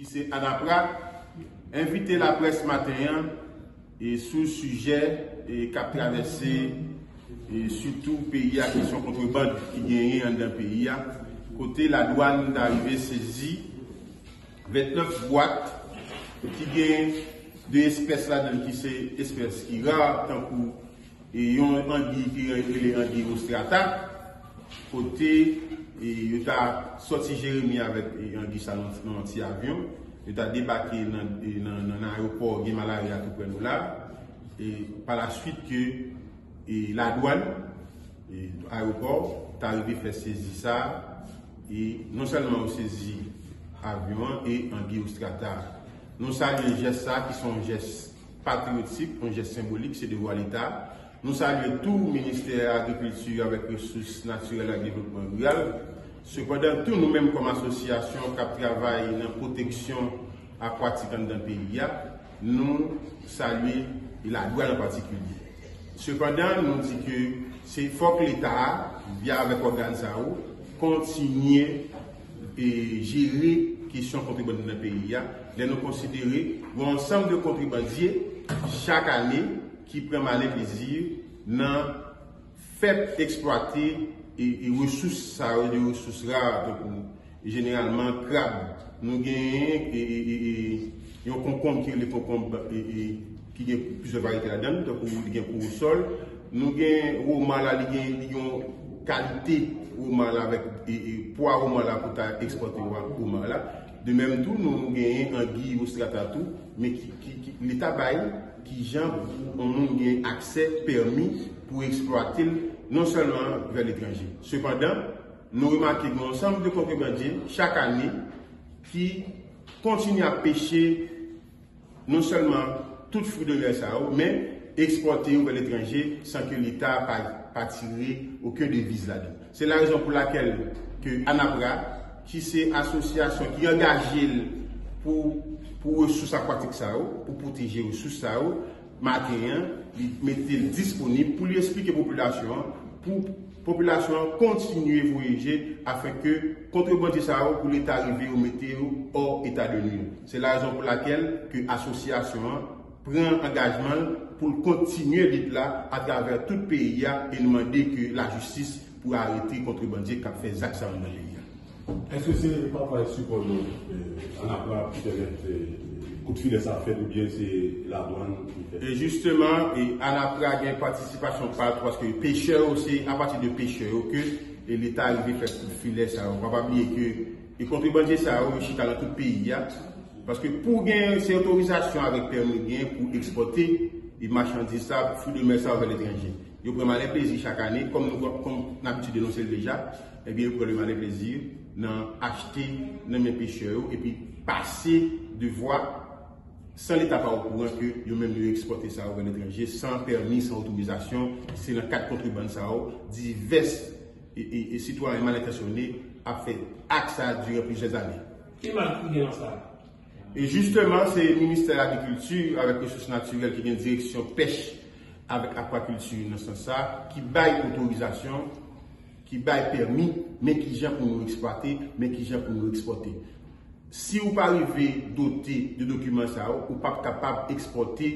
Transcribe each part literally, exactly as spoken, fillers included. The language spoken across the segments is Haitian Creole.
ki se ANAPRA, envite laprès maten an e sou sijè e k ap travèse e sitou peyi a, kesyon kontreband ki genyen anndan peyi a, kote ladwàn ta rive sezi vennèf bwat ki gen de espès ladan l ki se espès ki ra, tankou e yon angi ki rele angi rostrata, kote e yo ta sòti Jeremi avèk e angi sa nan, nan yon ti avyon. Yo ta debake nan, e nan, nan, nan ayewopò Gen Malari a tou prè nou la. E pa la swit ke e ladwàn e ayewopò ta rive fè sezi sa. E non sèlman yo sezi avyon an e angi rostrata. Nou salye jès sa ki se yon jès patriyotik, yon jès senbolik, se devwa Leta. Nou salye tou Ministè Agrikilti avèk Resous Natirèl ak Devlopman Riral. Sepandan, tou nou menm kòm asosyasyon k ap travay nan pwoteksyon akwatik anndan peyi a, nou salye ladwàn an patikilye. Sepandan, nou di ke se fòk Leta a, via avèk ògàn sa yo, kontinye e jere kesyon kontrebann nan peyi a. Lè nou konsidere yon ansanm de kontrebandye chak ane ki pran malen plezi nan fè eksplwate e, e resous sa yo, de resous ra, tankou jeneralman krab. Nou genyen e, e, e, e, yon konkonm ki rele konkonm e, e, ki gen plizyè varyete ladan l, tankou li gen kourosòl. Nou gen woma la, li gen, li gen yon kalite woma la avèk e, e, pwa woma la pou ta ekspòte wa- woma la. De menm tou, nou, nou genyen angi rostrata tou, men ki, ki, ki Leta bay, ki jan pou yon moun gen aksè, pèmi pou eksplwate l, non sèlman vè letranje. Sepandan, nou remake gen yon ansanm de kontrebandye chak ane ki kontinye ap peche non sèlman tout fwi de mè sa yo, men ekspòte yo vè letranje san ke Leta pa, pa tire okenn deviz ladan. Se larezon pou lakèl ke ANAPRA, ki se asosyasyon ki angaje l pou, pou resous akwatik sa yo, pou pwoteje resous sa yo, maten an, li mete l disponib pou li eksplike popilasyon an, pou popilasyon an kontinye voye je afin ke kontrebandye sa yo, pou Leta rive yo mete yo hors état de nuire. Se larezon pou lakèl ke asosyasyon an pran angajman l pou l kontinye lit la atravè tout peyi a e nou mande ke lajistis pou arete kontrebandye k ap fè zak sa yo nan peyi a. Èske se pa pral sipò nou, eh, ANAPRA pou pèmèt, eh, kout filè sa fèt oubyen se ladwàn ki fèt? E jisteman, e ANAPRA gen patisipasyon pa l tou, paske pechè yo, se apati de pechè yo ke e Leta rive fè kout filè sa yo. Pa, pa bliye ke e kontrebandye sa yo, yo chita nan tout peyi a. Paske pou gen, se otorizasyon avèk pèmi gen pou ekspòte e machandiz sa, fwi de mè sa yo vè letranje. Yo pran malen plezi chak ane, kòm nou, kòm n abitye denonse l deja, ebyen, yo pran le malen plezi nan achte nan men pechè yo, epi pase de vwa san Leta pa okouran ke yo menm yo ekspòte sa yo vè letranje, san pèmi, san otorizasyon. Se nan kad kontrebann sa yo, divès e, e, e sitwayen malentansyone ap fè ak sa diran plizyè ane. Ki mal ki gen nan sa? E jisteman, se Ministè Lagrikilti avèk Resous Natirèl ki gen direksyon pèch avèk akwakilti nan sans sa, ki bay otorizasyon, ki bay pèmi, men ki jan pou nou eksplwate, men ki jan pou nou ekspòte. Si ou pa rive dote de dokiman sa yo, ou p ap kapab ekspòte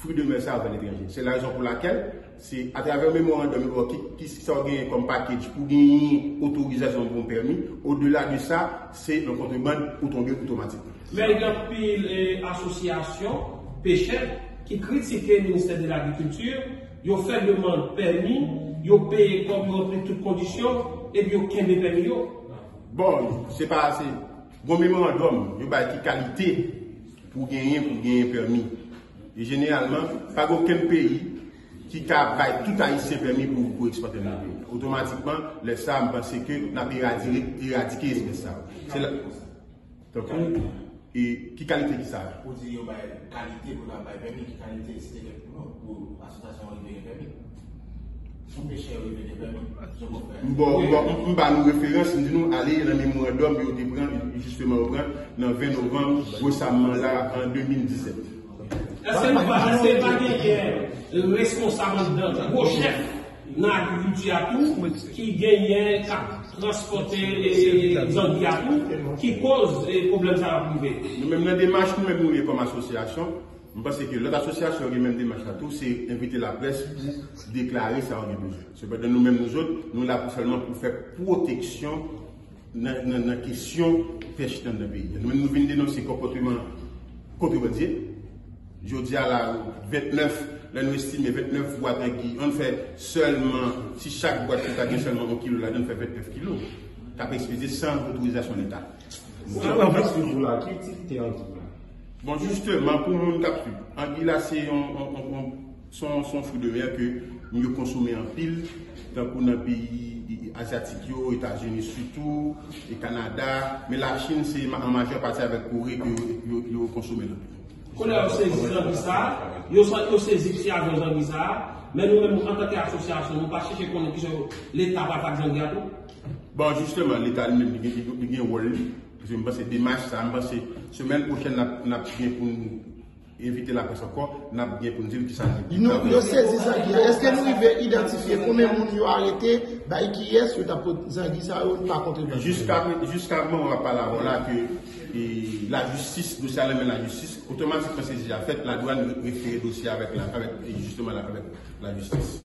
fwi de mè sa yo vè letranje. Se larezon pou lakèl, se atravè memorandòm yo ki, ki sa w genyen kòm package pou genyen otorizasyon pou yon pèmi. Odela de sa, se nan kontrebann ou tonbe otomatikman. Men gen anpil, eh, asosyasyon pechè ki kritike Ministè de Lagrikilti, yo fè demann pèmi, yo peye kòb, yo ranpli tout kondisyon, epi yo kenbe pèmi yo. Bon, se pa, se gon memorandòm yo bay ki kalite pou genyen, pou genyen pèmi. E jeneralman, pa gen okenn peyi ki ka bay tout Ayisyen pèmi pou, pou ekspòte nan peyi. Otomatikman, lè sa, m panse ke n ap eradire, eradike espès sa yo. Se la, tankou, e ki kalite ki sa? Ou di yo bay kalite pou ta bay pèmi, ki kalite si te fèt pou nou, pou asosyasyon an rive gen pèmi? Pou pechè yo rive gen pèmi, se kontrè. M ba, m ba, m, m ba nou referans, m di nou ale nan memorandòm yo te pran, jisteman yo pran nan ven novanm resaman la, an de mil disèt. Èske nou pa, èske pa genyen responsab anndan, gwo chèf nan agrikilti a tou, ki genyen k ap transpòte zangi a tou, ki koz pwoblèm sa yo ap rive. Nou menm nan demach nou menm nou ye kòm asosyasyon, m panse ke lòt asosyasyon yo gen menm demach la tou, se envite laprès pou deklare sa yo gen bezwen. Sepandan nou menm nou zòt, nou la pou sèlman pou fè pwoteksyon nan, nan, nan kesyon pèch nan, nan peyi a. Nou menm nou vin denonse konpòteman kontrebandye. Jodi a la, vennèf, lè nou estime vennèf bwat angi, ann fè sèlman, si chak bwat yo ta gen sèlman yon kilo ladan, ann fè vennèf kilo. K ap ekspedye san otorizasyon Leta. Ou ka fè yon plis pou la, ki itilite angi la? Bon, jisteman, pou moun k ap swiv, angi la se yon, yon, yon, yon, se yon, se yon fwi de mè ke moun yo konsome anpil, tankou nan peyi azyatik yo, Etazini sitou, e Kanada, men Lachin se ma- an majè pati avèk Kore ke yo, yo, yo konsome l anpil. Kounye a yo sezi zangi sa a, yo sa- yo sezi ti avyon zangi sa a, men nou menm antanke asosyasyon, nou pa chèche konnen kijan Leta pral fè ak zangi a tou? Bon, jisteman, Leta li menm, li gen, li gen wòl li. Paske m panse demach sa, m panse semèn pwochèn n ap, n ap gen pou n envite laprès ankò, n ap gen pou n di l kisa li. Nou, yo sezi zangi a. Èske nou rive idantifye konbyen moun yo arete, bay kiyès yo t ap pot zangi sa yo, pa kontreband? Jiska, jiska moman w ap pale avè w la ke e, lajistis, dosye a nan men lajistis, otomatikman sezi a fèt, ladwàn refere dosye a avèk, la, avèk, e, jisteman la, avèk lajistis.